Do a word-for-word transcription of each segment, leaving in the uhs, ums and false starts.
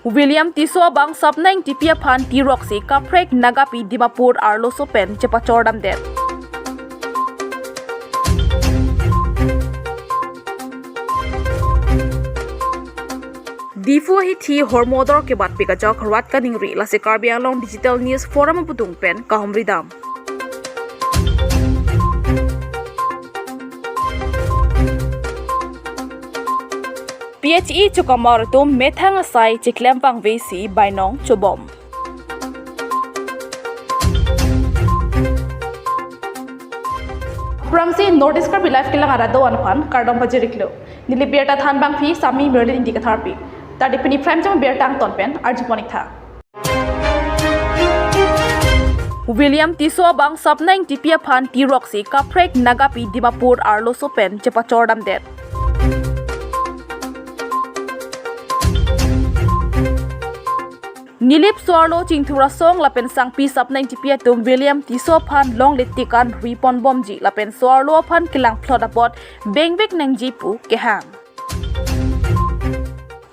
William Tisso abang Sapna Ingtipi aphan tiroksi kaprek Nagapi Dimapur arloso pen chepachordamdet. Diphu ahithi hormodor kebatpik ajok rat kaningri, lasi Karbi Anglong Digital News Forum aputhung pen kahumridam. P H E chukamar atum methang asai chiklem vangvesi bainong chobom. Aphrangsi North East Karbi Live kelang arat do-an aphan kardom pajiriklo. Neli birta thanbangpi Sami Merlin Ingti Katharpi. Tadi pini Prime Time birta angton pen arjupon-iktha. William Tisso abang Sapna Ingtipi aphan tiroksi kaprek Nagapi Dimapur arloso pen chepachordamdet. Nilip so-arlo Chingthur asong lapen sangpi Sapna Ingtipi atum William Tisso aphan longle tik an riponbomji lapen so-arlo aphan kelangphlot apot bengvek nangji pu kehang.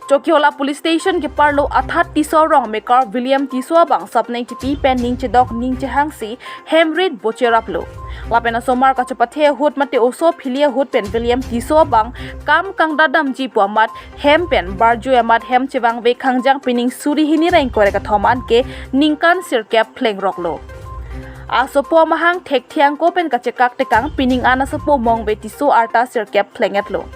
Chokihola Police Station keparlo Athat Tisso arong mekar William Tisso abang Sapna Ingtipi pen ning chedok ning chehangsi hem rit bocheraplo. Lapen asomar kachepathe ahut mate oso phili ahut pen William Tisso abang kam kangdadamji pu amat hem pen barjui amat hem chevangve khangjang pining suri hini ra ingkoi ra kethom anke ningkan sirkep phlengroklo. Asopo amahang thekthe angko pen kachekak tekang pining an asopo Mongve Tisso arta sirkep phlengetlo.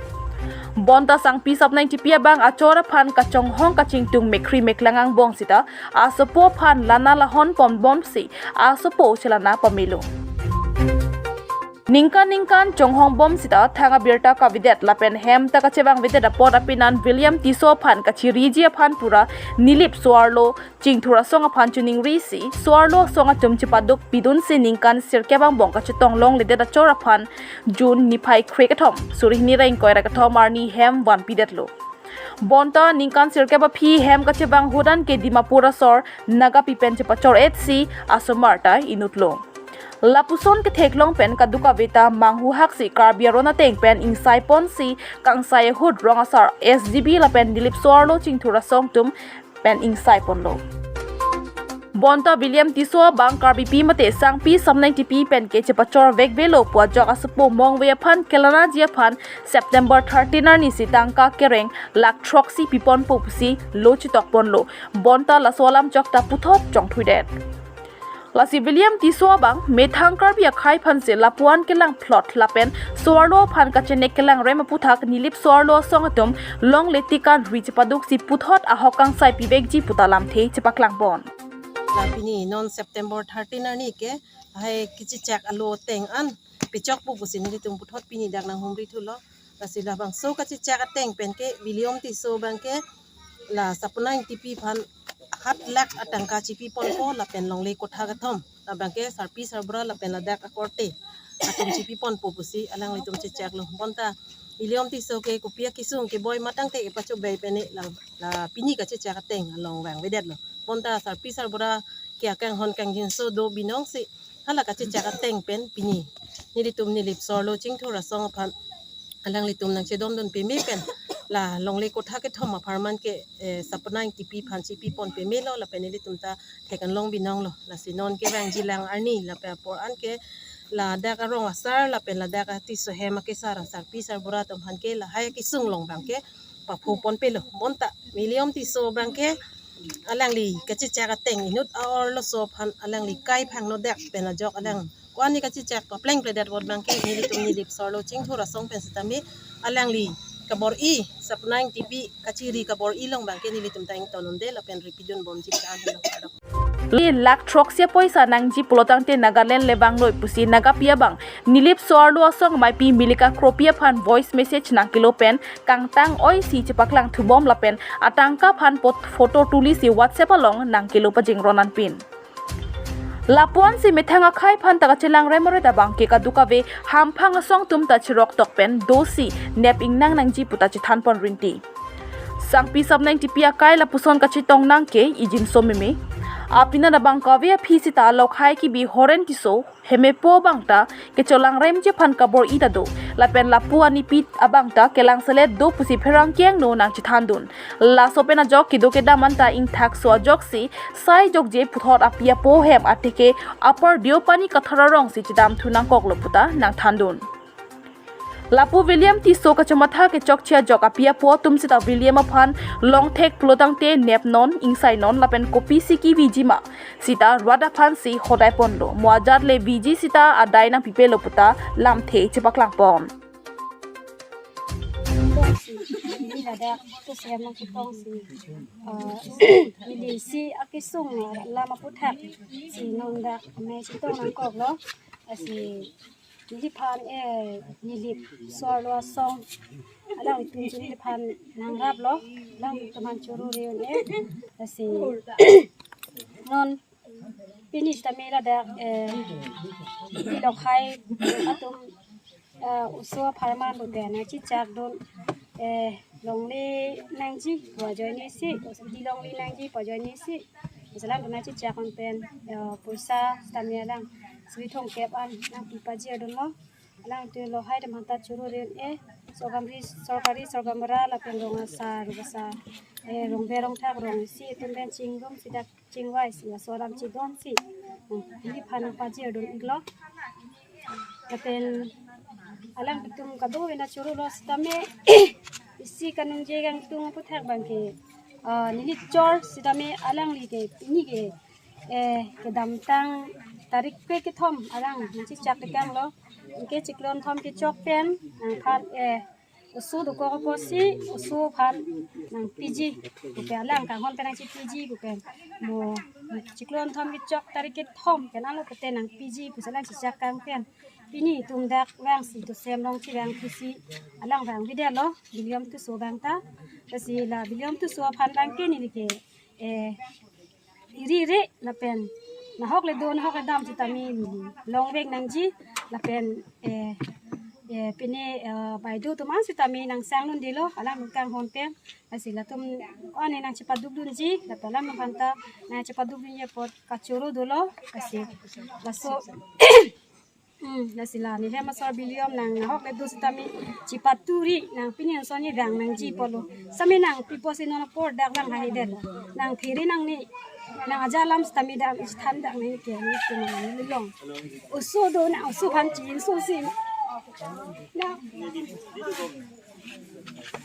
Bonta sangpi Sapna Ingtipi abang achor aphan kachonghong kachingtung mekhri meklang angbong sita asopo aphan lana lahonponbomsi asopo chelana pamelo. Ningkan ningkan chonghongbom sita thang abirta kavedet lapen hem ta kachevangvedet apot apinan William Tisso aphan kachiriji aphan pura Nilip so-arlo Chingthur asong aphan chiningrisi so-arlo asong atum chepaduk pidunsi ningkan sirkep angbong kachetong longledet achor aphan June niphai krekethom suri hini ra ingkoi ra kethom arni hem vanpidetlo. Bonta ningkan sirkep aphi hem kachevang ahut anke Dimapur asor Nagapi pen chepachor-etsi asomar ta inutlo. Lapuson ketheklong pen kadokave ta manghuhaksi Karbi aron ateng pen ingsaiponsi kangsai ahut rong asar S G B lapen Nilip so-arlo Chingthur asong atum pen ingsaiponlo. Bonta William Tisso abang Karbipi mate sangpi Sapna Ingtipi pen ke chepachorvekvelo pu ajok asopo Mongve aphan kelanaji aphan September thirteen arnisi tangka kereng lakh throksi piponpo pusi lo chetokponlo. Bonta laso alam chokta puthot chongthuidet. Lasi William Tisso abang methang Karbi akhei aphansi lapu-an kelangphlot lapen so-arlo aphan kachenek kelangrem aputhak Nilip so-arlo asong atum longle tik an ri chepaduksi puthot ahok kangsai pivekji puta lamthe chepaklangbom. La pini non September thirteen arni ke lahai kachechak alo ateng an pechokpo pusi nelitum puthot pini dak nanghumrithulo. Lasi labangso kachechak ateng pen ke William Tisso abang ke la Sapna Ingtipi aphan hat lakh atangka chipiponpo lapen longle kotha kethom. Labang ke sarpi sarbura lapen ladak akorte atum chipiponpo pusi alanglitum chechaklo. Bonta William Tisso ke kopi akesung keboi matangte kepachobei pen la, la pini kachechak ateng along vangvedetlo. Bonta sarpi sarbura ke akanghon kangjinso do binongsi hala kachechak ateng pen pini nelitum Nilip so-arlo Chingthur asong aphan alanglitum nangchedomdun peme pen la longle kotha kethom apharman ke, eh, Sapna Ingtipi aphan chipipon pemelo lapen nelitum ta thek-an long binonglo. Lasi non kevangjilang arni lapen apor anke ladak arong asar lapen ladak a Tisso hem akesar asarpi sarbura atum aphan ke lahai akesung along abang ke paphoponpelo. Bonta William Tisso abang ke alangli kachechak ateng inut a-arloso aphan alangli kai phangnodak pen ajok alang ko-an ni kachechak paplengpledet apot abang ke nelitum Nilip so-arlo Chingthur asong pen sitame alangli kabor-i Sapna Ingtipi kachiri kabor-i along abang ke nelitum ta ingtonunde lapen ripidunbomji ta helo. Li lakh throksi apoisa nangji pulotangte Nagaland le vangnoi pusi Nagapi abang Nilip so-arlo asong ameipi Milika Kropi aphan voice message nangkelo pen kangtang oisi chepaklangthubom lapen atangka aphan pot photo tulisi WhatsApp along nangkelo pajingron anpin. Lapu-ansi methang akhei aphan ta kachelangrem aret abang ke kadokave hamphang asong atum ta cheroktok pen dosi nep ingnang nangji puta chethanpon rinti. Sangpi Sapna Ingtipi akai lapuson kachetong nang ke ijinso meme. Apinat abang kave aphi sita Lokhai kibi Horen Tisso hemepo abangta kecholangremji aphan kabor-i ta do. Lapen lapu anipi abangta kelangselet do pusi pherangke angno nangchethandun. Laso pen ajok kedo kedam anta ingthakso ajoksi sai jokje puthot api apo hem atike Upper Deopani Kathar arongsi chedamthu nangkoklo puta nangthandun. Lapu William Tisso kachomatha kechokche ajok api apo atum sita William aphan longthek pulotangte nepnon, ingsainon lapen kopisi keviji ma sita rat aphansi hodai ponlo. Mo ajat le viji sita adai nangpipelo puta lamthe chepaklangpon. Neli ladak tu siam nangketongsi, ah, neli isi akesung alam aputhak si non dak me chetong nangkoklo. Lasi neliphan, eh, Nilip Sorlo Asong alangtum neliphan nangraplo, alangtum aphan choro-re un-e. Lasi non pini sitame ladak, eh, Lokhai atum, eh, oso apharman pute nangchechakdun, eh, longle nangji pu ajoinesi, di longle nangji pu ajoinesi. Alanglitum nangchechak un pen, eh, poisa sitame alang suri thomkep an nangpipajirdunlo. Alangtum Lokhai atum aphanta choro-re un-e, sorkari, sorkari sorkari mara lapen rong asar, rong asar, eh, rongver rongthak rong isi atum pen chingrum sita chingvaisi laso alam chedonsi, hmm, neliphan nangpajirdun iklo. Lapen alangtum kadokave nangchorolo sitame isi kaningje kangtung aputhak abangke, ah, neli chor sitame alangli ke pini ke, eh, kedamtang tarik kre kethom arong nangchechak tekanglo. Anke chiklo thom kechok pen nangphan, eh, oso dokok apotsi oso aphan nangpiji puke, alang kanghon pen nangchepiji puke. Mo chiklo thom kechok tarik kethom kenanglo pute nangpiji pusi alang chechak kang pen pini itum dak vangsi Tosem along chevang pusi alang vangvedetlo, William Tisso abangta. Lasi la William Tisso aphan abangke neli ke, eh, iri-re lapen nahok le do nahok le dam sitame neli longvek nangji lapen, eh, eh, pine, eh, baido atum an sitame nangsanglundelo alang kanghon pen. Lasi latum ko-an nangchepadukdunji lapen alanglitum aphanta nangchepadukdunji apot kachoro dolo. Lasi laso Hmm, lasi la nehem asor William nang nahok le do sitame chepaturi nang pini anson ni vang nangji pulo. Sitame nangpipo si non apor dak vang haidet. Nang phere nangne, nang aja alam sitame dak than dak nangke nangke nang long. Oso do nang oso aphan chinso si. Nang,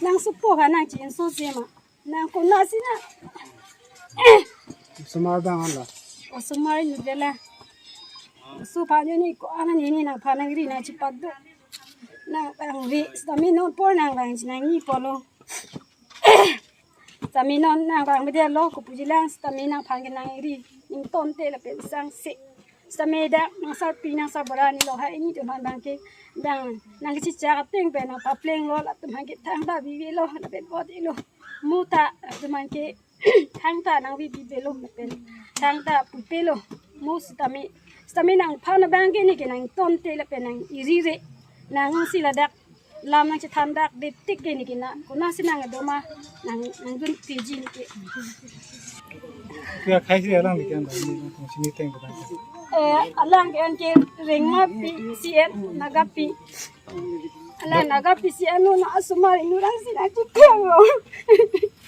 nang sopo aphan nangchinso si ma. Nang konatsi nang. Osomar abang an lo. Osomar inut le la. Oso aphan neli ko-an neli nangphan nangri nangchepado. Nang vangve sitame non apor nang vang nangji pulo. Sitame non nang vangvedetlo, kopuji lang sitame nangphan ke nangri. Ingtonte lapen sangse. Sitame dak nang sarpi nang sarbura neli Lokhai initum aphan abangke dang nangkechechak ateng pen nangpaplenglo, latum abangke thangta vevelo lapen ot-elo. Mo ta latum abangke thangta nangvevelo lapen thangta pupelo. Mo sitame, sitame nangphan abangke neke nangtonte lapen nang-iri-re. Nangsi ladak lam nangchethan dak detik ke neke na konatsi nang do ma nang nangdun piji neke. Kua khai si alang di kan ba ni kung sini teng ba. Eh, alang ke anke Rengmapi C N Nagapi. Alang Nagapi C N no na asomar inut rang si nangchiklo.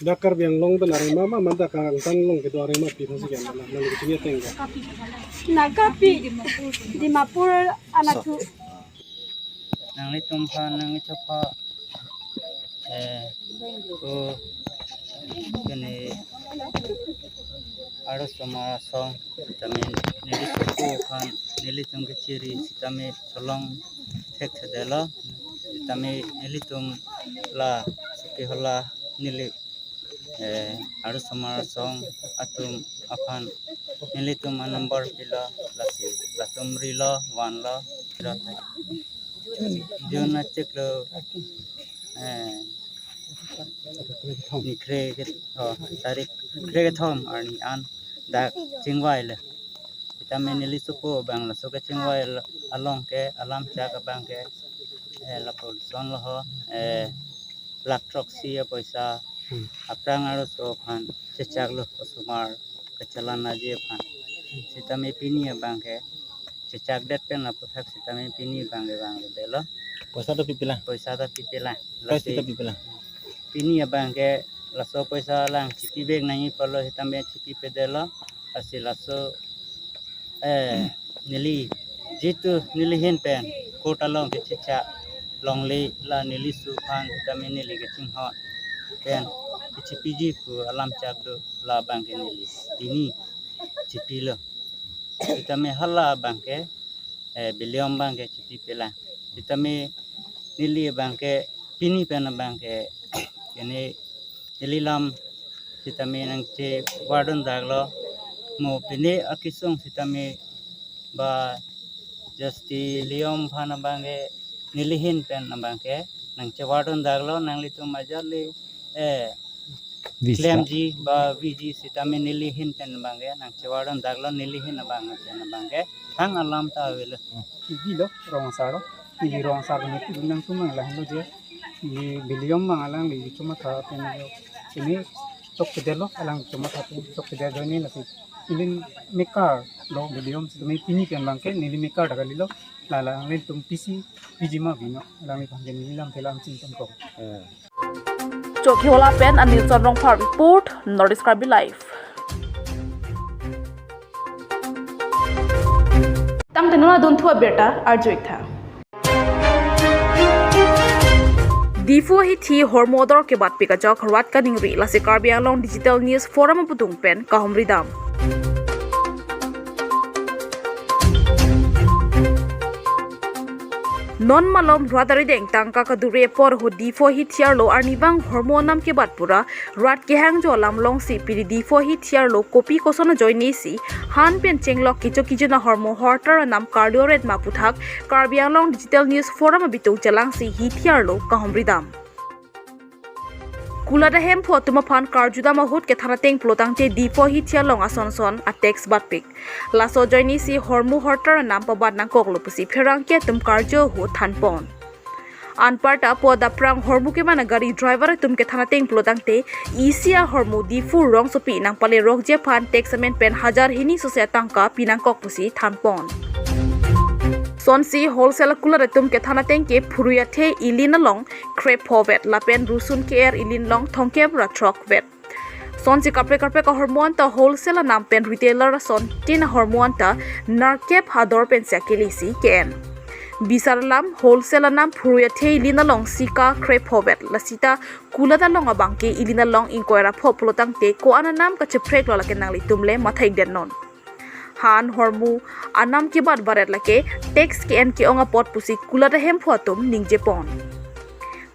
Dak Karbi Anglong pen areng ma ma manda ka angtan long kedo areng ma pi thang si kan na nang sini teng ba. Nagapi Dimapur anatthu. Nanglitum aphan nangkechokche, eh, ko kene arosomar asong sitame neli sopo aphan nelitum kechiri sitame cholong thekthedetlo sitame nelitum la suki hola neli, eh, arosomar asong atum aphan nelitum anumber pilo lasi latum rilo vanlo. June achiklo, eh, ni kre ke, oh, tarik kre kethom arni an dak chingvailo. Sitame neli sopo abang laso kechingvai along ke alam chak abangke, eh, lapuson lo ho, eh, lakh throksi apoisa aphrang arloso aphan chechaklo osomar Kachelang aji aphan. Sitame pini abang ke chechakdet pen aputhak sitame pini abang ke vanglo delo. Poisa ta pi pelang. Poisa ta pi pelang. Price ta pi pelang. Pini abang ke laso poisa alang chipi bag nangji pulo sitame chipi pedetlo. Lasi laso, eh, neli jitu neli ahin pen court along kechechak longle, la neli aso aphan sitame neli kachinghon pen kechipiji pu alam chak do, la abang ke neli pini chipilo. Sitame hala abang ke, eh, Biliyom abang ke chipi pelang. Sitame neli abang ke pini pen abang ke kene neli alam sitame nangchevardun daklo. Mo pine akesung sitame ba Justice Liyom aphan abang ke neli ahin pen abang ke nangchevardun daklo, nanglitum ajat le, eh, Visa. Klemji ba viji sitame neli ahin pen abang ke nangchevardun daklo, neli ahin abang pen abang ke thang alam ta avelo. Neli lo Rong Asar lo, neli Rong Asar ne pudun nangtum abang lahenlo je, neli Biliyom abang alangli chomatha pen lo, neli chok pedetlo, alang chomatha pen chok pedet ajoine lasi neli mekar lo Biliyom sitame pini pen abang ke neli mekar ta kalilo, la alanglitum pisi piji ma bino, alangliphan ke neli alam thelam chington ko. Chokhehola pen Anil Chandra Rongphar report, North East Karbi Live. Tangte non adunthu abirta arju-ik tha. Diphu ahithi ahormu ador kebatpik ajok rat kaningri, lasi Karbi Anglong Digital News Forum aputhak pen kahumri dam. Non malom rat arideng tangka kadure apor ahut Diphu ahithi arlo arnivang ahormu anam kebat pura rat kehangjo alam longsi pini Diphu ahithi arlo kopi koson ajoine si han pen chenglok kecho kejun ahormu hortar anam karlu ret ma aputhak Karbi Anglong Digital News Forum abitung chelangsi hithi arlo kahumri dam. Kulat ahemphu atum aphan karjudam ahut kethan ateng pulotangte Diphu ahithi along ason son a-tax batpik. Laso ajoine si ahormu hortar anam pabat nangkoklo pusi pherangke atum karju ahut thanpon. Anparta po adapprang ahormu keman agari driver atum kethan ateng pulotangte isi ahormu Diphu rongsopi nangpalerokji aphan tax amen pen hajar hini sose atangka pinangkok pusi thanpon. Sonsi wholesale akulat atum kethan ateng ke phurui athe ilin along krepho vet lapen rusun ke-er ilin along thomkep ra throk vet. Sonsi kaprek kaprek ahormu anta wholesale anam pen retailer ason tin ahormu anta nerkep ador pensi akele si ke-en. Bisar alam wholesale anam phurui athe ilin along sika krepho vet, lasita kulat along abang ke ilin along ingkoi ra pho pulotangte ko-an anam kachepreklo, lake nanglitum le matha-ik detnon. Han ahormu anam kebat varet lake tax ke-en ke-ong apot pusi kulat ahemphu atum ningjepon.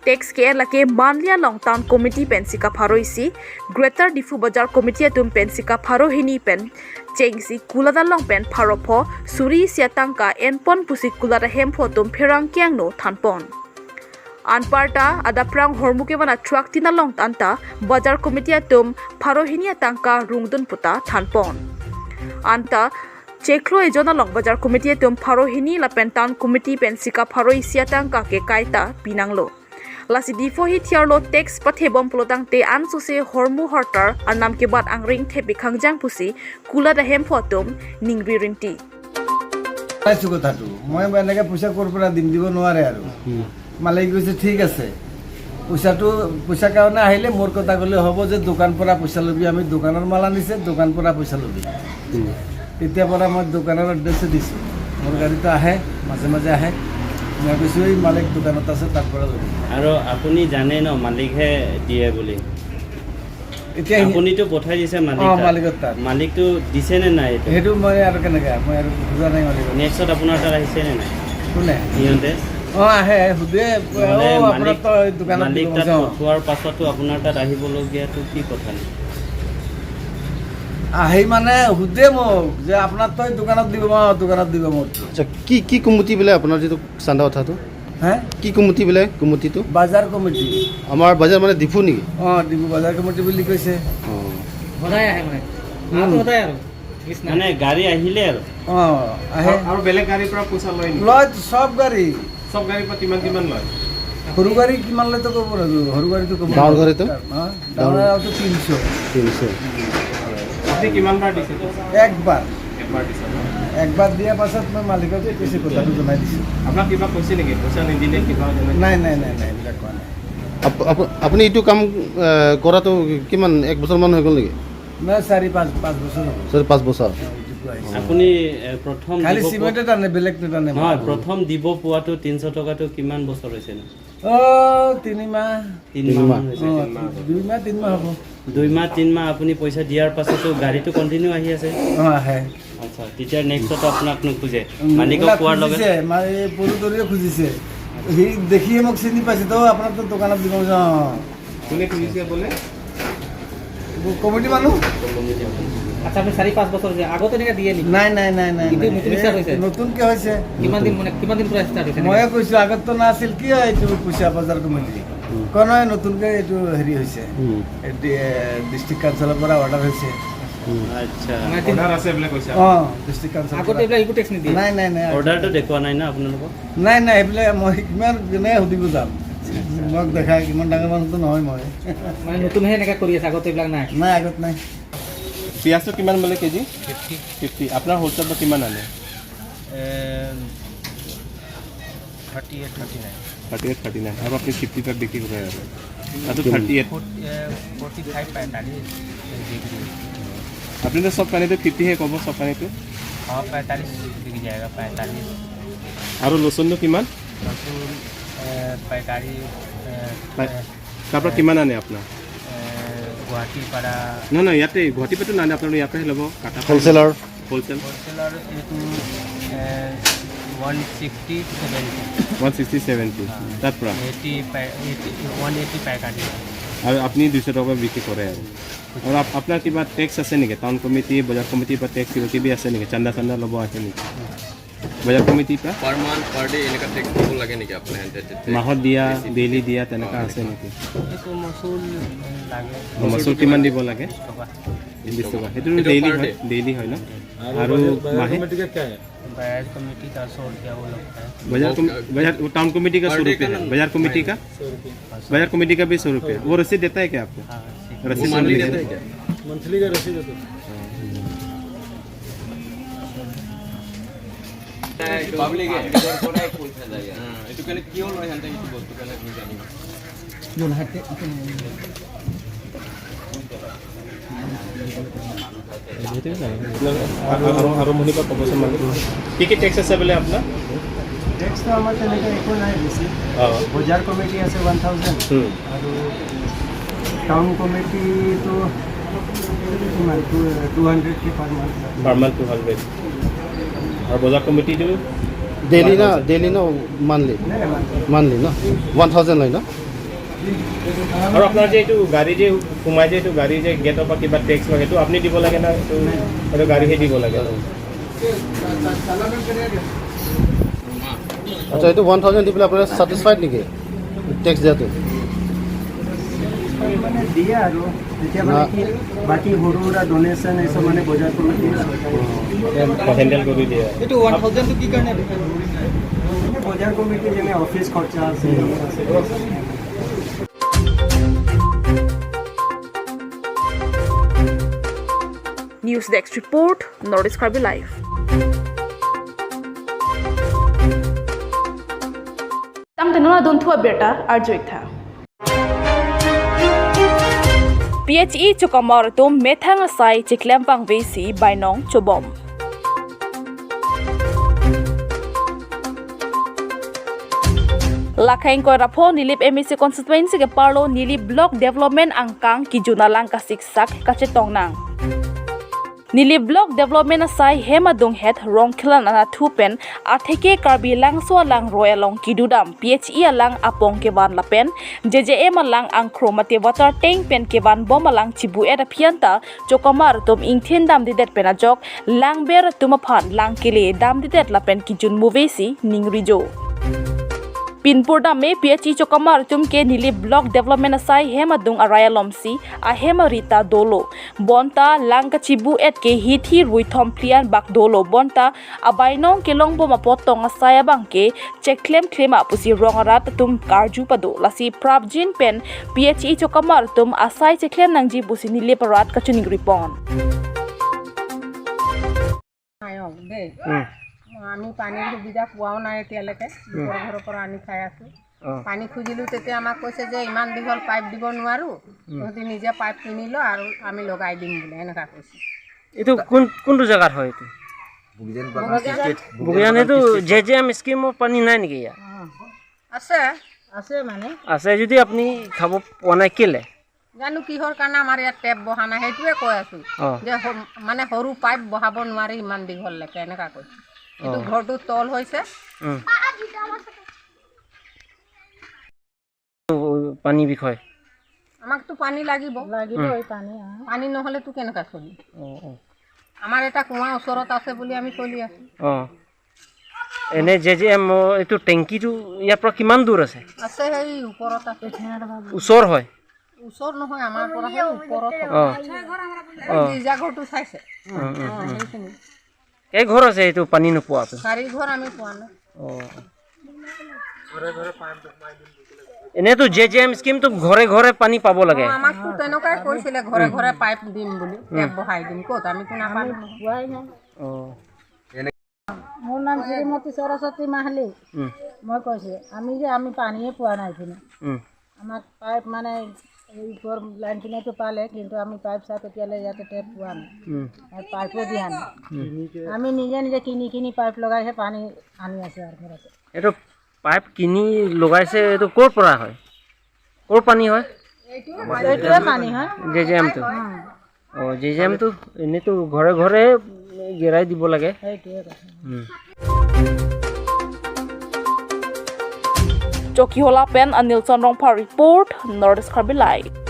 Tax ke-en lake manli along town committee pensi kapharo isi, Greater Diphu Bazar Committee atum pensi kapharo hini pen chengsi kulat along pen pharo pho suri isi atangka enpon pusi kulat ahemphu atum pherangke angno thanpon. Anparta adapprang ahormu keman atruck tin along anta Bazar Committee atum pharo hini atangka rungdun puta thanpon. Anta chiklo ejon along Bazar Committee atum pharo hini lapen Town Committee pensi kapharo isi atangka ke kaita pinanglo. Lasi Diphu ahithi arlo tax pathebom pulotangte ansose ahormu hortar anam kebat angring thepik khangjang pusi kulat ahemphu atum ningri rinti. পাইছো কথাটো। মই এনেকে পইচা ক'ৰ পৰা দিম, দিব নোৱাৰে আৰু। মালিকে কৈছে, "ঠিক আছে, পইচাটো, পইচা কাৰণে আহিলে মোৰ কথা ক'লে হ'ব যে দোকান পৰা পইচা ল'বি, আমি দোকানৰ মাল আনিছে, দোকান পৰা পইচা ল'বি।" তেতিয়াৰ পৰা মই দোকানৰ এড্ৰেছে দিছোঁ। মোৰ গাড়ীটো আহে, মাজে মাজে আহে। মই কৈছোঁ, "এই মালিক দোকানত আছে, তাৰ পৰা ল'বি।" আৰু আপুনি জানে ন, মালিকহে দিয়ে বুলি? এতিয়া সি- আপুনিতো পঠাই দিছে মালিক অ, তাত। মালিকৰ তাত। মালিকটো দিছে নে নাই এইটো? সেইটো মই আৰু কেনেকে, মই আৰু বুজা নাই মালিকক। নেক্সটত আপোনাৰ তাত আহিছে নে নাই? কোনে? সিহঁতে? অ, আহে, সোধে, নহ'লে "অ, আপোনাৰ মালিক, তো এই দোকানত মালিক দিব তাত কৈছে, অ।" পঠোৱাৰ পাছতো আপোনাৰ তাত আহিবলগীয়াটো কি কথা নে? আহি মানে সোধে মোক যে, "আপোনাৰ তো এই দোকানত দিব, মই দোকানত দিব মোৰ।" আচ্ছা, কি, কি কমিটি বোলে আপোনাৰ যিটো চান্দা উঠাটো? হে? কি কমিটি বোলে কমিটিটো? বজাৰ কমিটি। আমাৰ বজাৰ মানে ডিফু নেকি? অ, ডিফু বজাৰ কমিটি বুলি কৈছে। অ। সদায় আহে মানে? উম। আহাটো সদায় আৰু? মানে গাড়ী আহিলে আৰু? অ, আহে। আৰু, আৰু বেলেগ গাড়ীৰ পৰা পইচা লয় নেকি? লয়, চব গাড়ী। চব গাড়ীৰ পৰা কিমান কিমান লয়? সৰু গাড়ী কিমান লয় তো ক'ব লাগিব, সৰু গাড়ীটো ক'ব ডাঙৰ গাড়ীটো? অ, ডাঙৰ ডাঙৰ গাড়ীটো তিনিশ। তিনিশ। আপুনি কিমান বাৰ দিছে? একবাৰ। একবাৰ দিছে ন? একবাৰ দিয়াৰ পাছত মই মালিকক কৈছো, কথাটো জনাই দিছো। আপোনাক কিবা কৈছে নেকি? পইচা নিদিলে কিবা তেনেকে? নাই, নাই, নাই, নাই, এইবিলাক কোৱা নাই। আপ- আপ- আপুনি এইটো কাম, এ, কৰাটো কিমান, এক বছৰমান হৈ গ'ল নেকি? নাই, চাৰি, পাঁচ, পাঁচ বছৰ হ'ব। চাৰি, পাঁচ বছৰ। এইটো আহিছে। আপুনি, এ, প্ৰথম খালি দিব চিমেণ্টে টানে, বেলেগ নাটানে। নহয়, প্ৰথম দিব পোৱাটো তিনিশ টকাটো কিমান বছৰ হৈছে ন? অ, তিনিমাহ। তিনিমাহ তিনিমাহ। মান হৈছে। অ, দুইমাহ, তিনিমাহ হ'ব। দুইমাহ, তিনিমাহ আপুনি পইচা দিয়াৰ পাছতো গাড়ীটো কণ্টিনিউ আহি আছে? অ, আহে। আচ্ছা, তেতিয়া নেক্সটত আপোনাক নোখোজে? উম, মালিকক এইবিলাক কোৱাৰ লগে খুজিছে, মা-, এই পৰুদৰিয়ে খুজিছে। সি দেখিয়ে মোক চিনি পাইছে, "তো আপোনাৰতো দোকানত দিব যাওঁ।" কোনে খুজিছে বোলে? কমিটি মানুহ। আচ্ছা, আপুনি চাৰি পাঁচ বছৰ যে আগতে এনেকে দিয়ে নেকি? নাই, নাই, নাই, নাই, এইটো নাই। নতুন এই ষ্টাৰ্ট হৈছে? নতুনকে হৈছে। কিমান দিন, মানে, কিমান দিন পৰা ষ্টাৰ্ট হৈছে? ময়ে কৈছো, আগততো নাছিল, কিয় এইটো কৈছে বজাৰ কমিটি? উম। কোনোৱে নতুনকে এইটো হেৰি হৈছে। উম। এই ডি-, এ, ডিষ্ট্ৰিক্ট কাউন্সিলৰ পৰা অৰ্ডাৰ হৈছে। উম। আচ্ছা। মানে, অৰ্ডাৰ আছে বোলে কৈছে। অ, ডিষ্ট্ৰিক্ট কাউন্সিলৰ আগতে পৰা। এইবিলাক একো টেক্স নিদিয়ে? নাই, নাই, নাই। অৰ্ডাৰটো দেখুওৱা নাই না আপোনালোকক? নাই, নাই, এইবিলাক মই কিমান কেনে সুধিব যাম? আচ্ছা, আচ্ছা। মোক দেখা, কিমান ডাঙৰ মানুহতো নহয় মই। মানে, নতুনহে এনেকে কৰি আছে, আগতে এইবিলাক নাই? নাই, আগত নাই। পিঁয়াজটো কিমান বোলে কেজি? ফিফটি। ফিফটি। আপোনাৰ হ'লচেলত কিমান আনে? Uh, thirty eight, thirty nine. Thirty eight, thirty nine. আৰু আপুনি ফিফটি তাত বিক্ৰী কৰে আৰু? তাতো কিমান? Thirty eight. Forty, uh, forty five, পঁয়তাল্লিছ বিক্ৰী। আপুনি তো সব পানীটো ফিফটিহে ক'ব, সব পানীটো? অ, পঁয়তাল্লিছ বিক্ৰী যায়গা, পঁয়তাল্লিছ। আৰু লচুনটো কিমান? লচুন, এ, পাইকাৰী, এ, পাই-, এ, তাৰ পৰা কিমান আনে আপোনাৰ? এ, গুৱাহাটীৰ পৰা। নহয়, নহয়, ইয়াতে গুৱাহাটীৰ পৰাতো নানে, আপোনালোকে ইয়াৰ পৰাহে ল'ব, কাটা হ'লচেলাৰ। হ'লচেল। হ'লচেলাৰ এইটো, uh, one sixty seventy. One sixty seventy. অ। তাৰ পৰা? এইটি পাই-, এইটি, ওৱান এইটি পাইকাৰী। আৰু আপুনি দুইশ টকা বিক্ৰী কৰে আৰু? আৰু আপ-, আপোনাৰ কিবা টেক্স আছে নেকি? টাউন কমিটি, বজাৰ কমিটিৰ পৰা টেক্স কিবা কিবি আছে নেকি? চান্দা চান্দা ল'ব আছে নেকি? বজাৰ কমিটিৰ পৰা? পাৰ মান্থ, পাৰ ডে এনেকা টেক্স দিব লাগে নেকি আপোনাৰ? মাহত দিয়া, ডেইলি দিয়া, তেনেকা আছে নেকি? এইটো মচুল লাগে। অ, মচুল কিমান দিব লাগে? বিশ টকা। বিশ টকা। সেইটো এইটো ডেইলি per হয়, day। ডেইলি হয় ন? আৰু আৰু বজাৰ, বজাৰ মাহে? কমিটি কা কিয়া হে? बजाज कमेटी का सौ रुपया वो लगता है। बाजार वो कम-, का-, बाजार, वो टाउन कमेटी का पर सौ डे रुपया का है। ना? बाजार कमेटी का? सौ रुपया। बाजार कमेटी का भी सौ रुपया। वो रसीद देता है क्या आपको? हाँ, रसीद। रसीद वो मंथली मंथली देता है। देता है क्या? मंथली का रसीद देता है। পাব্লিকে, পাব্লিকৰ পৰাই পইচা যায় ইয়াত। এইটো কাৰণে কিয় লয় সিহঁতে, এইটো বস্তু কাৰণে আমি জানিম। আৰু, আৰু, আৰম্ভণিৰ পৰা ক'বচোন, মানে, কি কি টেক্স আছে বোলে আপোনাৰ? টেক্সটো আমাৰ তেনেকে একো নাই বেছি। অ। বজাৰ কমিটি আছে ওৱান থাউজেণ্ড। হুম। আৰু টাউন কমিটিটো কিমান? টু, টু হাণ্ড্ৰেড কে per month. Per month two hundred. আৰু বজাৰ কমিটিটো? ডেইলি না, ডেইলি না মান্থলি? নাই, মান্থলি। মান্থলি ন? ওৱান থাউজেণ্ড লয় ন? আৰু আপোনাৰ যে এইটো গাড়ী যে সোমাই যে, এইটো গাড়ী যে গেটৰ পৰা কিবা টেক্স লয়, সেইটো আপুনি দিব লাগে না? এইটো, এইটো গাড়ীহে দিব লাগে? আচ্ছা, এইটো ওৱান থাউজেণ্ড দি পেলাই আপোনাৰ ছেটিছফাইড নেকি টেক্স দিয়াটো? মানে দিয়ে আৰু, যেতিয়া মানে না। কি, বাকী সৰু সুৰা ডনেশ্যন এইচব মানে বজাৰ কমিটি হেণ্ডেল কৰি দিয়ে। এইটো ওৱান থাউজেণ্ডটো কি কাৰণে? মানে বজাৰ কমিটি যেনে অফিচ খৰচা আছে, আছে। News Desk Report, North East Karbi Live. Tangte non adunthu abirta arjuik tha. P H E chokamar atum methang asai chiklem pangvesi bainong chobom. Lakhang ingkoi ra pho Nilip M A C constituency keparlo Nilip Block Development angkang kejun alang kasiksak kachetong nang. Nilip Block Development asai hem adunghet Rongkhelan anatthu pen atheke Karbi Langso alangroi along kedodam P H E alang apong kevan lapen J J M alang angkro mate water tank pen kevan bom alang chibu-et aphi anta chokamar atum ingthin damdedet pen ajok langber atum aphan lang kele damdedet lapen kejun muvesi ningri jo. Pinpur dam me P H E chokamar atum ke Nilip Block Development asai hem adung arai alomsi ahem ari ta dolo. Bonta lang kachibu-et ke hithi ruithom phli anbak dolo. Bonta abainong kelong bom apot tong asai abang ke cheklemklem a pusi rong arat atum karju pado. Lasi prapjin pen P H E chokamar atum asai cheklem nangji pusi Nilip arat kachiningri pon. উম। আমি পানীৰ সুবিধা পোৱাও নাই এতিয়ালৈকে। লোকৰ ঘৰৰ পৰা আনি খাই আছো। অ। পানী খুজিলো, তেতিয়া আমাক কৈছে যে ইমান দীঘল পাইপ দিব নোৱাৰো, উম। তহঁতি নিজে পাইপ কিনি ল আৰু আমি লগাই দিম বুলি এনেকুৱা কৈছে। এইটো কোন, কোনটো জেগাত হয় এইটো? বুগিজান এইটো জে জে এম স্কিমৰ পানী নাই নেকি ইয়াত? আছে। আছে মানে? আছে যদি আপুনি খাব পোৱা নাই কেলে? জানো কিহৰ কাৰণে আমাৰ ইয়াত টেপ বহা নাই, সেইটোৱে কৈ আছো। অ। যে হ-, মানে সৰু পাইপ বহাব নোৱাৰি ইমান দীঘললৈকে, এনেকা কৈছে। এইটো অ। ঘৰটো তল হৈছে। উম। পানী বিষয়। আমাকতো পানী লাগিব। লাগিবই উম। পানী, অ। পানী নহ'লেতো কেনেকা চলিম? অ, অ। আমাৰ এটা কুঁৱা ওচৰত আছে বুলি আমি চলি আছো। অ। এনে জে জে এম, অ, এইটো টেংকিটো ইয়াৰ পৰা কিমান দূৰ আছে? আছে, সেই ওপৰত আছে। ওচৰ হয়? ওচৰ নহয়, আমাৰ পৰা সেই ওপৰত হয়। অ। এই অ। গীৰ্জা ঘৰটো চাইছে? উম, উম, অ, উম। সেইখিনি। কেই ঘৰ আছে এইটো পানী নোপোৱাটো? চাৰি ঘৰ আমি পোৱা নাই। অ। এনেতো জে জে এম স্কিমটো ঘৰে ঘৰে পানী পাব লাগে। অ, আমাকতো তেনেকুৱাই কৈছিলে, ঘৰে উম। ঘৰে পাইপ দিম বুলি, উম। টেপ বহাই দিম। ক'ত? আমিতো নাপালো। আমি পোৱাই নাই। অ। মোৰ নাম শ্ৰীমতী সৰস্বতী মাহালী। উম। মই কৈছো, আমি যে আমি পানীয়ে পোৱা নাই কিন্তু। উম। আমাক পাইপ মানে এই ওপৰ লাইন পিনেতো পালে, কিন্তু আমি পাইপ চাইপ এতিয়ালৈ ইয়াতে টেপ পোৱা নাই। উম। আৰু পাইপো দিয়া নাই। উম। আমি নিজে নিজে কিনি কিনি পাইপ লগাইহে পানী আনি আছো আৰু ঘৰতে। এইটো পাইপ কিনি লগাইছে, এইটো ক'ৰ পৰা হয়? ক'ৰ পানী হয়? এইটোৱে পানী হয়। জে জে এমটো? উম। অ, জে জে এমটো এনেইতো ঘৰে ঘৰে গেৰাই দিব লাগে। সেইটোৱে কথা। উম। Chokihola pen Anilson Rongphar report, North East Karbi Live.